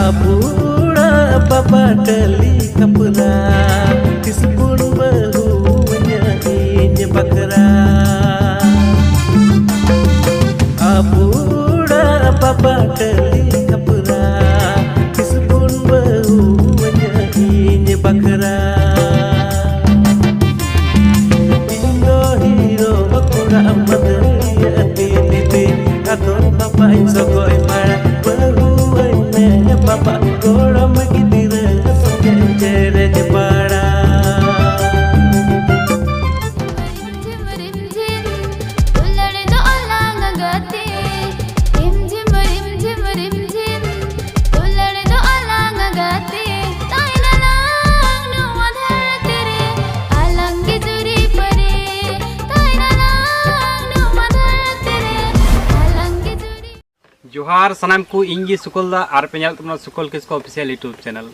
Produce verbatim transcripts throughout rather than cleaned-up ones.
ᱟᱵᱚ ᱚᱲᱟᱜ ᱵᱟᱵᱟ ᱴᱟᱹᱞᱤ ᱠᱷᱟᱯᱨᱟ, ᱛᱤᱥ ᱵᱚᱱ ᱵᱟᱹᱦᱩᱣᱟᱹᱧᱟ ᱤᱧ ᱵᱟᱠᱷᱨᱟ᱾ ᱟᱵᱚ ᱚᱲᱟᱜ ᱵᱟᱵᱟ ᱴᱟᱹᱞᱤ ᱠᱷᱟᱯᱨᱟ, ᱛᱤᱥ ᱵᱚᱱ ᱵᱟᱹᱦᱩᱣᱟᱹᱧᱟ ᱤᱧ ᱵᱟᱠᱷᱨᱟ᱾ ᱤᱧ ᱫᱚ ᱦᱤᱨᱳ ᱠᱚᱲᱟ ᱢᱟᱹᱫᱟᱹᱲᱤᱭᱟᱹ ᱫᱤᱱ ᱫᱤᱱ, ᱟᱫᱚ ᱵᱟᱵᱟᱧ ᱥᱚᱜᱚᱭ ᱢᱟᱲᱟ, ᱵᱟᱹᱦᱩᱣᱟᱹᱧ ᱢᱮ ᱵᱟᱵᱟ, ᱜᱚᱲᱚᱢ ᱜᱤᱫᱽᱨᱟᱹ ᱥᱚᱸᱜᱮ ᱪᱮᱨᱮᱡ ᱵᱟᱲᱟ᱾ ᱨᱤᱢ ᱡᱷᱤᱢ ᱨᱤᱢ ᱡᱷᱤᱢ, ᱫᱩᱞᱟᱹᱲ ᱫᱚ ᱟᱞᱟᱝ ᱜᱟᱛᱮ᱾ ᱨᱤᱢ ᱡᱷᱤᱢ ᱨᱤᱢ ᱡᱷᱤᱢ ᱨᱤᱢ ᱡᱷᱤᱢ, ᱫᱩᱞᱟᱹᱲ ᱫᱚ ᱟᱞᱟᱝ ᱜᱟᱛᱮ᱾ ᱛᱟᱦᱮᱱᱟᱞᱟᱝ ᱱᱚᱣᱟ ᱫᱷᱟᱹᱨᱛᱤ ᱨᱮ, ᱟᱞᱟᱝ ᱜᱮ ᱡᱩᱨᱤ ᱯᱟᱹᱨᱤ᱾ ᱛᱟᱦᱮᱱᱟᱞᱟᱝ ᱱᱚᱣᱟ ᱫᱷᱟᱹᱨᱛᱤ ᱨᱮ, ᱟᱞᱟᱝ ᱜᱮ ᱡᱩᱨᱤ ᱡᱚᱦᱟᱨ ᱥᱟᱱᱟᱢ ᱠᱚ, ᱤᱧ ᱜᱮ ᱥᱩᱠᱚᱞ ᱫᱟ, ᱟᱨ ᱯᱮ ᱧᱮᱞ ᱛᱟᱵᱚᱱᱟ ᱥᱩᱠᱚᱞ ᱠᱤᱥᱠᱩ ᱚᱯᱷᱤᱥᱤᱭᱟᱞ YouTube ᱪᱮᱱᱮᱞ᱾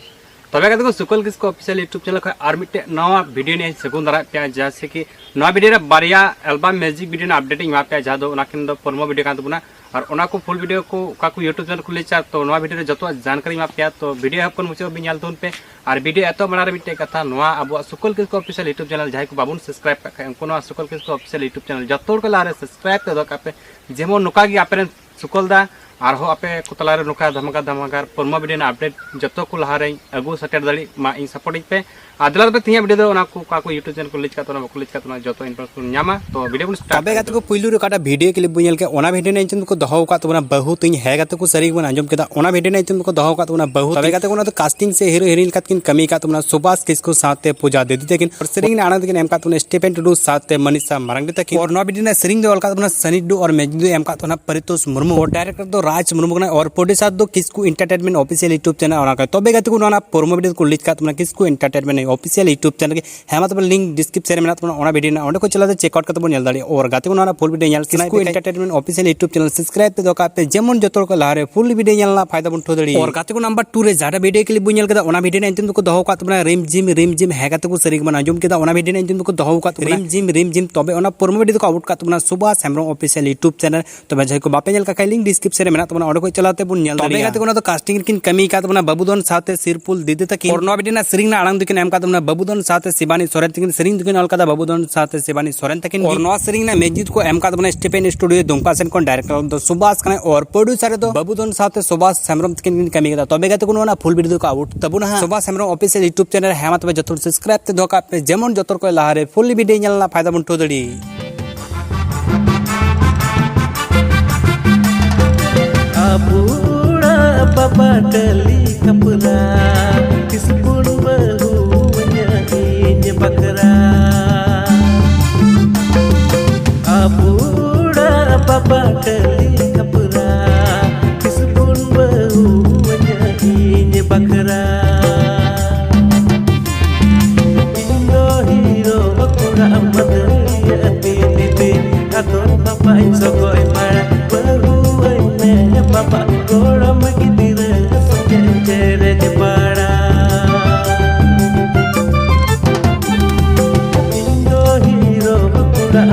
ᱛᱚᱵᱮ ᱠᱟᱛᱮ ᱠᱚ, ᱥᱩᱠᱚᱞ ᱠᱤᱥᱠᱩ ᱚᱯᱷᱤᱥᱤᱭᱟᱞ YouTube ᱪᱮᱱᱮᱞ ᱠᱷᱚᱱ ᱟᱨ ᱢᱤᱫᱴᱮᱡ ᱱᱟᱣᱟ ᱵᱷᱤᱰᱤᱭᱳ ᱱᱤᱭᱮ ᱥᱟᱹᱜᱩᱱ ᱫᱟᱨᱟᱭ ᱯᱮᱭᱟ, ᱡᱮᱭᱥᱮ ᱠᱤ ᱱᱚᱣᱟ ᱵᱷᱤᱰᱤᱭᱳ ᱨᱮ ᱵᱟᱨᱭᱟ ᱮᱞᱵᱟᱢ ᱢᱤᱭᱩᱡᱤᱠ ᱵᱷᱤᱰᱤᱭᱳ ᱨᱮᱱᱟᱜ ᱟᱯᱰᱮᱴ ᱤᱧ ᱮᱢᱟ ᱯᱮᱭᱟ, ᱡᱟᱦᱟᱸ ᱫᱚ ᱚᱱᱟ ᱠᱤᱱ ᱫᱚ ᱯᱨᱳᱢᱳ ᱵᱷᱤᱰᱤᱭᱳ ᱠᱟᱱ ᱛᱟᱵᱚᱱᱟ᱾ ᱟᱨ ᱚᱱᱟ ᱠᱚ ᱯᱷᱩᱞ ᱵᱷᱤᱰᱤᱭᱳ ᱠᱚ ᱚᱠᱟ ᱠᱚ YouTube ᱪᱮᱱᱮᱞ ᱠᱚ ᱞᱤᱧ ᱪᱟᱞ, ᱛᱚ ᱱᱚᱣᱟ ᱵᱷᱤᱰᱤᱭᱳ ᱨᱮ ᱡᱚᱛᱚᱣᱟᱜ ᱡᱟᱱᱠᱟᱨᱤᱧ ᱮᱢᱟ ᱯᱮᱭᱟ᱾ ᱛᱚ ᱵᱷᱤᱰᱤᱭᱳ ᱮᱦᱚᱵ ᱠᱷᱚᱱ ᱢᱩᱪᱟᱹᱫ ᱦᱟᱹᱵᱤᱡ ᱧᱮᱞ ᱛᱟᱵᱚᱱ ᱯᱮ᱾ ᱟᱨ ᱵᱷᱤᱰᱤᱭᱳ ᱮᱛᱚᱦᱚᱵ ᱢᱟᱲᱟᱝ ᱨᱮ ᱢᱤᱫᱴᱮᱡ ᱠᱟᱛᱷᱟ, ᱱᱚᱣᱟ ᱟᱵᱚᱣᱟᱜ ᱥᱩᱠᱚᱞ ᱠᱤᱥᱠᱩ ᱚᱯᱷᱤᱥᱤᱭᱟᱞ YouTube ᱪᱮᱱᱮᱞ ᱡᱟᱦᱟᱸᱭ ᱠᱚ ᱵᱟᱵᱚᱱ ᱥᱟᱵᱥᱠᱨᱟᱭᱤᱵ ᱠᱟᱜ ᱠᱷᱟᱡ, ᱩᱱᱠᱩ ᱱᱚᱣᱟ ᱥᱩᱠᱚᱞ ᱠᱤᱥᱠᱩ ᱚᱯᱷᱤᱥᱤᱭᱟᱞ YouTube ᱪᱮᱱᱮᱞ ᱡᱚᱛᱚ ᱦᱚᱲ ᱠᱚ ᱞᱟᱦᱟᱨᱮ ᱥᱟᱵᱥᱠᱨᱟᱭᱤᱵ ᱛᱮ ᱫᱚᱦᱚ ᱠᱟᱜ ᱯᱮ, ᱡᱮᱢᱚᱱ ᱱᱚᱝᱠᱟ ᱜᱮ ᱟᱯᱮ ᱨᱮᱱ ᱥᱩᱠᱚᱞ ᱫᱟ ᱟᱨᱦᱚᱸ ᱟᱯᱮ ᱠᱚ ᱛᱟᱞᱟᱨᱮ ᱱᱚᱝᱠᱟ ᱫᱷᱟᱢᱟᱠᱟ ᱫᱷᱟᱢᱟᱠᱟ ᱯᱨᱳᱢᱳ ᱵᱷᱤᱰᱤᱭᱳ ᱨᱮᱱᱟᱜ ᱟᱯᱰᱮᱴ ᱡᱚᱛᱚ ᱠᱚ ᱞᱟᱦᱟᱨᱮᱧ ᱟᱹᱜᱩ ᱥᱮᱴᱮᱨ ᱫᱟᱲᱮᱜ ᱢᱟ, ᱤᱧ ᱥᱟᱯᱳᱨᱴ ᱤᱧ ᱯᱮ᱾ ᱟᱨ ᱫᱮᱞᱟ ᱛᱚᱵᱮ ᱛᱮᱦᱮᱧᱟᱜ ᱵᱷᱤᱰᱤᱭᱳ ᱫᱚ ᱚᱱᱟ ᱠᱚ ᱚᱠᱟ ᱠᱚ YouTube ᱪᱮᱱᱮᱞ ᱠᱚ ᱞᱤᱡ ᱠᱟᱜ ᱛᱟᱵᱚᱱᱟ, ᱵᱟᱠᱚ ᱞᱤᱡ ᱠᱟᱜ ᱛᱟᱵᱚᱱᱟ, ᱡᱚᱛᱚ ᱤᱱᱯᱷᱚᱨᱢᱮᱥᱚᱱ ᱧᱟᱢᱟ᱾ ᱛᱚ ᱵᱷᱤᱰᱤᱭᱳ ᱵᱚᱱ ᱥᱴᱟᱨᱴ ᱛᱚᱵᱮ ᱜᱟᱛᱮ ᱠᱚ, ᱯᱩᱭᱞᱩ ᱨᱮ ᱚᱠᱟᱴᱟᱜ ᱵᱷᱤᱰᱤᱭᱳ ᱠᱞᱤᱯ ᱵᱚᱱ ᱧᱮᱞ ᱠᱮᱫ, ᱚᱱᱟ ᱵᱷᱤᱰᱤᱭᱳ ᱨᱮᱱᱟᱜ ᱧᱩᱛᱩᱢ ᱫᱚᱠᱚ ᱫᱚᱦᱚ ᱟᱠᱟᱫ ᱛᱟᱵᱚᱱᱟ ᱵᱟᱹᱦᱩ ᱛᱤᱧ᱾ ᱦᱮᱸ ᱜᱟᱛᱮ ᱠᱚ, ᱥᱟᱹᱨᱤ ᱜᱮᱵᱚᱱ ᱟᱸᱡᱚᱢ ᱠᱮᱫᱟ, ᱚᱱᱟ ᱵᱷᱤᱰᱤᱭᱳ ᱨᱮᱱᱟᱜ ᱧᱩᱛᱩᱢ ᱫᱚᱠᱚ ᱫᱚᱦᱚ ᱟᱠᱟᱫ ᱛᱟᱵᱚᱱᱟ ᱵᱟᱹᱦᱩ᱾ ᱛᱚᱵᱮ ᱜᱟᱛᱮ ᱠᱚ, ᱚᱱᱟ ᱫᱚ ᱠᱟᱥᱴᱤᱝ ᱥᱮ ᱦᱤᱨᱳ ᱦᱤᱨᱳᱭᱤᱱ ᱞᱮᱠᱟᱛᱮ ᱠᱤᱱ ᱠᱟᱹᱢᱤ ᱟᱠᱟᱫ ᱛᱟᱵᱚᱱᱟ ᱥᱩᱵᱷᱟᱥ ᱠᱤᱥᱠᱩ ᱥᱟᱶᱛᱮ ᱯᱩᱡᱟ ᱫᱤᱫᱤ ᱛᱟᱹᱠᱤᱱ᱾ ᱟᱨ ᱥᱮᱨᱮᱧ ᱨᱮᱱᱟᱜ ᱟᱲᱟᱝ ᱫᱚᱠᱤᱱ ᱮᱢ ᱟᱠᱟᱫ ᱛᱟᱵᱚᱱᱟ ᱥᱴᱤᱯᱷᱮᱱ ᱴᱩᱰᱩ ᱥᱟᱶᱛᱮ ᱢᱟᱱᱤᱥᱟ ᱢᱟᱨᱟᱝᱰᱤ ᱛᱟᱹᱠᱤᱱ᱾ ᱟᱨ ᱱᱚᱣᱟ ᱵᱷᱤᱰᱤᱭᱳ ᱨᱮᱱᱟᱜ ᱥᱮᱨᱮᱧ ᱫᱚ ᱚᱞ ᱟᱠᱟᱫ ᱛᱟᱵᱚᱱᱟ ᱥᱟᱱᱤ ᱴᱩᱰᱩ ᱟᱨ ᱢᱤᱭᱩᱡᱤᱠ ᱫᱚ ᱮᱢ ᱟᱠᱟᱫ ᱛᱟᱵᱚᱱᱟ ᱯᱟᱨᱤᱛᱳᱥ ᱢᱩᱨᱢᱩ᱾ ᱟᱨ ᱰᱟᱭᱨᱮᱠᱴᱚᱨ ᱫᱚ ᱨᱟᱡᱽ ᱢᱩᱨᱢᱩ ᱠᱟᱱᱟᱭ᱾ ᱟᱨ ᱯᱨᱚᱰᱭᱩᱥᱟᱨ ᱫᱚ ᱠᱤᱥᱠᱩ ᱮᱱᱴᱟᱨᱴᱮᱱᱢᱮᱱᱴ ᱚᱯᱷᱤᱥᱤᱭᱟᱞ YouTube ᱪᱮᱱᱮᱞ ᱚᱱᱟ ᱠᱟᱱᱟ᱾ ᱛᱚᱵᱮ ᱜᱟᱛᱮ ᱠᱚ, ᱱᱚᱣᱟ ᱨᱮᱱᱟᱜ ᱯᱨᱳᱢᱳ ᱵᱷᱤᱰᱤᱭᱳ ᱠᱚ ᱞᱤᱡ ᱠᱟᱜ ᱛᱟᱵᱚᱱᱟ ᱠᱤᱥᱠᱩ ᱮᱱᱴᱟᱨᱴᱮᱱᱢᱮᱱᱴ ᱚᱯᱷᱤᱥᱤᱭᱟᱞ YouTube ᱪᱮᱱᱮᱞ ᱨᱮ᱾ ᱦᱮᱸ ᱢᱟ ᱛᱚᱵᱮ, ᱞᱤᱝᱠ ᱰᱤᱥᱠᱨᱤᱯᱥᱚᱱ ᱨᱮ ᱢᱮᱱᱟᱜ ᱛᱟᱵᱚᱱᱟ, ᱚᱱᱟ ᱵᱷᱤᱰᱤᱭᱳ ᱨᱮᱱᱟᱜ ᱚᱸᱰᱮ ᱠᱚ ᱪᱟᱞᱟᱣ ᱠᱟᱛᱮ ᱪᱮᱠ ᱟᱣᱩᱴ ᱠᱟᱛᱮ ᱵᱚᱱ ᱧᱮᱞ ᱫᱟᱲᱮᱭᱟᱜᱼᱟ᱾ ᱟᱨ ᱜᱟᱛᱮ ᱠᱚ, ᱱᱚᱣᱟ ᱨᱮᱱᱟᱜ ᱯᱷᱩᱞ ᱵᱷᱤᱰᱤᱭᱳ ᱧᱮᱞ ᱥᱟᱱᱟᱭᱮᱫ ᱠᱤᱥᱠᱩ ᱯᱮ ᱠᱷᱟᱡ entertainment official YouTube channel subscribe ᱛᱮ ᱫᱚᱦᱚ ᱠᱟᱜ ᱯᱮ, ᱡᱮᱢᱚᱱ ᱡᱚᱛᱚ ᱦᱚᱲ ᱠᱚ ᱞᱟᱦᱟᱨᱮ ᱯᱷᱩᱞ ᱵᱷᱤᱰᱤᱭᱳ ᱧᱮᱞ ᱨᱮᱱᱟᱜ ᱯᱷᱟᱭᱫᱟ ᱵᱚᱱ ᱩᱴᱷᱟᱹᱣ ᱫᱟᱲᱮᱭᱟᱜ᱾ ᱟᱨ ᱜᱟᱛᱮ ᱠᱚ, ᱱᱟᱢᱵᱟᱨ ᱴᱩ ᱨᱮ ᱡᱟᱦᱟᱸᱴᱟᱜ ᱵᱷᱤᱰᱤᱭᱳ ᱠᱞᱤᱯ ᱵᱚᱱ ᱧᱮᱞ ᱠᱮᱫᱟ, ᱚᱱᱟ ᱵᱷᱤᱰᱤᱭᱳ ᱨᱮᱱᱟᱜ ᱧᱩᱛᱩᱢ ᱫᱚᱠᱚ ᱫᱚᱦᱚ ᱟᱠᱟᱫ ᱛᱟᱵᱚᱱᱟ ᱨᱤᱢ ᱡᱷᱤᱢ ᱨᱤᱢ ᱡᱷᱤᱢ᱾ ᱦᱮᱸ ᱜᱟᱛᱮ ᱠᱚ, ᱥᱟᱹᱨᱤ ᱜᱮᱵᱚᱱ ᱟᱸᱡᱚᱢ ᱠᱮᱫᱟ, ᱚᱱᱟ ᱵᱷᱤᱰᱤᱭᱳ ᱨᱮᱱᱟᱜ ᱧᱩᱛᱩᱢ ᱫᱚᱠᱚ ᱫᱚᱦᱚ ᱟᱠᱟᱫ ᱛᱟᱵᱚᱱᱟ ᱨᱤᱢ ᱡᱷᱤᱢ ᱨᱤᱢ ᱡᱷᱤᱢ᱾ ᱛᱚᱵᱮ ᱚᱱᱟ ᱯᱨᱳᱢᱳ ᱵᱷᱤᱰᱤᱭᱳ ᱫᱚᱠᱚ ᱟᱣᱩᱴ ᱠᱟᱜ ᱛᱟᱵᱚᱱᱟ ᱥᱩᱵᱷᱟᱥ ᱦᱮᱢᱵᱨᱚᱢ ᱚᱯᱷᱤᱥᱤᱭᱟᱞ YouTube ᱪᱮᱱᱮᱞ᱾ ᱛᱚᱵᱮ ᱡᱟᱦᱟᱸᱭ ᱠᱚ ᱵᱟᱯᱮ ᱧᱮᱞ ᱠᱟᱜ ᱠᱷᱟᱡ, ᱞᱤᱝᱠ ᱰᱤᱥᱠᱨᱤᱯᱥᱚᱱ ᱨᱮ ᱢᱮᱱᱟᱜᱼᱟ᱾ ᱢᱮᱱᱟᱜ ᱛᱟᱵᱚᱱᱟ, ᱚᱸᱰᱮ ᱠᱷᱚᱱ ᱪᱟᱞᱟᱣ ᱛᱮ ᱵᱚᱱ ᱧᱮᱞ ᱛᱚᱵᱮ ᱫᱟᱲᱮᱭᱟᱜᱼᱟ᱾ ᱜᱟᱛᱮ ᱠᱚ, ᱚᱱᱟ ᱫᱚ casting ᱨᱮᱠᱤᱱ ᱠᱟᱹᱢᱤ ᱟᱠᱟᱫ ᱛᱟᱵᱚᱱᱟ ᱵᱟᱹᱵᱩᱫᱷᱚᱱ ᱥᱟᱶᱛᱮ ᱥᱤᱨᱯᱩᱞ ᱫᱤᱫᱤ ᱛᱟᱹᱠᱤᱱ᱾ ᱟᱨ ᱱᱚᱣᱟ video ᱨᱮᱱᱟᱜ ᱥᱮᱨᱮᱧ ᱨᱮᱱᱟᱜ ᱟᱲᱟᱝ ᱫᱚᱠᱤᱱ ᱮᱢ ᱟᱠᱟᱫ ᱛᱟᱵᱚᱱᱟ ᱵᱟᱹᱵᱩᱫᱷᱚᱱ ᱥᱟᱶᱛᱮ ᱥᱤᱵᱟᱱᱤ ᱥᱚᱨᱮᱱ ᱛᱟᱹᱠᱤᱱ, ᱥᱮᱨᱮᱧ ᱫᱚᱠᱤᱱ ᱚᱞ ᱠᱟᱫᱟ ᱵᱟᱹᱵᱩᱫᱷᱚᱱ ᱥᱟᱶᱛᱮ ᱥᱤᱵᱟᱱᱤ ᱥᱚᱨᱮᱱ ᱛᱟᱹᱠᱤᱱ᱾ ᱟᱨ ᱱᱚᱣᱟ ᱥᱮᱨᱮᱧ ᱨᱮᱱᱟᱜ music ᱠᱚ ᱮᱢ ᱟᱠᱟᱫ ᱛᱟᱵᱚᱱᱟ Stephen Studio ᱫᱩᱢᱠᱟ ᱥᱮᱱ ᱠᱷᱚᱱ᱾ Director ᱫᱚ ᱥᱩᱵᱷᱟᱥ ᱠᱟᱱᱟᱭ, ᱟᱨ producer ᱨᱮᱫᱚ ᱵᱟᱹᱵᱩᱫᱷᱚᱱ ᱥᱟᱶᱛᱮ ᱥᱩᱵᱷᱟᱥ ᱦᱮᱢᱵᱨᱚᱢ ᱛᱟᱹᱠᱤᱱ ᱠᱤᱱ ᱠᱟᱹᱢᱤ ᱠᱟᱫᱟ᱾ ᱛᱚᱵᱮ ᱜᱟᱛᱮ ᱠᱚ, ᱱᱚᱣᱟ ᱨᱮᱱᱟᱜ full video ᱫᱚ out ᱛᱟᱵᱚᱱᱟ ᱦᱟᱸᱜ᱾ ᱥᱩᱵᱷᱟᱥ ᱦᱮᱢᱵᱨᱚᱢ official YouTube channel ᱨᱮ᱾ ᱦᱮᱸ ᱢᱟ ᱛᱚᱵᱮ ᱡᱚᱛᱚ ᱦᱚᱲ subscribe ᱛᱮ ᱫᱚᱦᱚ ᱠᱟᱜ ᱯᱮ, ᱡᱮᱢᱚᱱ ᱡᱚᱛᱚ ᱦᱚᱲ ᱠᱚ ᱞᱟᱦᱟᱨᱮ full video ᱧᱮᱞ ᱨᱮᱱᱟᱜ ᱯᱷᱟᱭᱫᱟ ᱵᱚᱱ ᱩᱴᱷᱟᱹᱣ ᱫᱟᱲᱮᱭᱟᱜ᱾ ᱟᱵᱚ ᱚᱲᱟᱜ ᱵᱟᱵᱟ ᱴᱟᱹᱞᱤ ᱠᱷᱟᱯᱨᱟ, ᱛᱤᱥ ᱵᱚᱱ ᱵᱟᱹᱦᱩᱣᱟᱹᱧᱟ ᱤᱧ ᱵᱟᱠᱷᱨᱟ᱾ ᱟᱵᱚ ᱚᱲᱟᱜ ᱵᱟᱵᱟ ᱴᱟᱹᱞᱤ ᱠᱷᱟᱯᱨᱟ, ᱛᱤᱥ ᱵᱚᱱ ᱵᱟᱹᱦᱩᱣᱟᱹᱧᱟ ᱤᱧ ᱵᱟᱠᱷᱨᱟ᱾ ᱤᱧ ᱫᱚ ᱦᱤᱨᱳ ᱠᱚᱲᱟ ᱢᱟᱹᱫᱟᱹᱲᱤᱭᱟᱹ ᱟᱹᱛᱤᱧ ᱤᱫᱤ, ᱟᱫᱚ ᱵᱟᱵᱟᱧ ᱥᱚᱜᱚᱭ ᱢᱟᱲᱟ, ᱵᱟᱹᱦᱩ ᱟᱹᱧ ᱢᱮ ᱵᱟᱵᱟ, ᱜᱚᱲᱚᱢ ᱜᱤᱫᱽᱨᱟᱹ ᱥᱚᱸᱜᱮ ᱪᱮᱨᱮᱡ ᱵᱟᱲᱟ᱾ ᱤᱧ ᱫᱚ ᱦᱤᱨᱳ ᱠᱚᱲᱟ